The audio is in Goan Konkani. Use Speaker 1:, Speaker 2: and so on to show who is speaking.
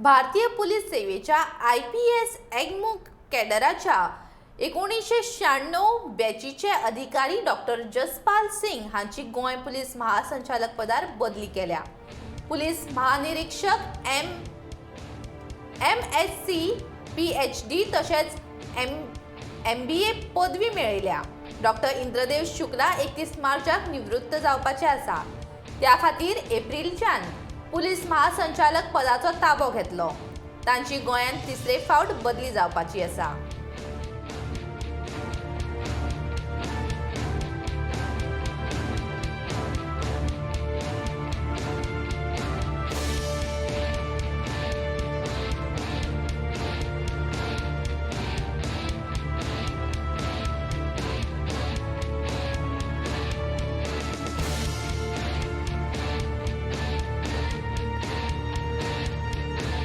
Speaker 1: भारतीय पुलीस सेवेच्या आयपीएस एग्मो कॅडराच्या 1996 बॅचीचे अधिकारी डॉक्टर जसपाल सिंग हांची गोंय पुलीस महासंचालक पदार बदली केल्या. पुलीस महानिरीक्षक एम एमएससी, पीएचडी तशेंच एम एमबीए पदवी मेळयल्या. डॉक्टर इंद्रदेव शुक्ला 31 मार्चाक निवृत्त जावपाचे आसा. त्या खातीर एप्रिलच्यान पुलीस महासंचालक पदाचो ताबो घेतलो. तांची गोंयांत तिसरे फावट बदली जावपाची आसा.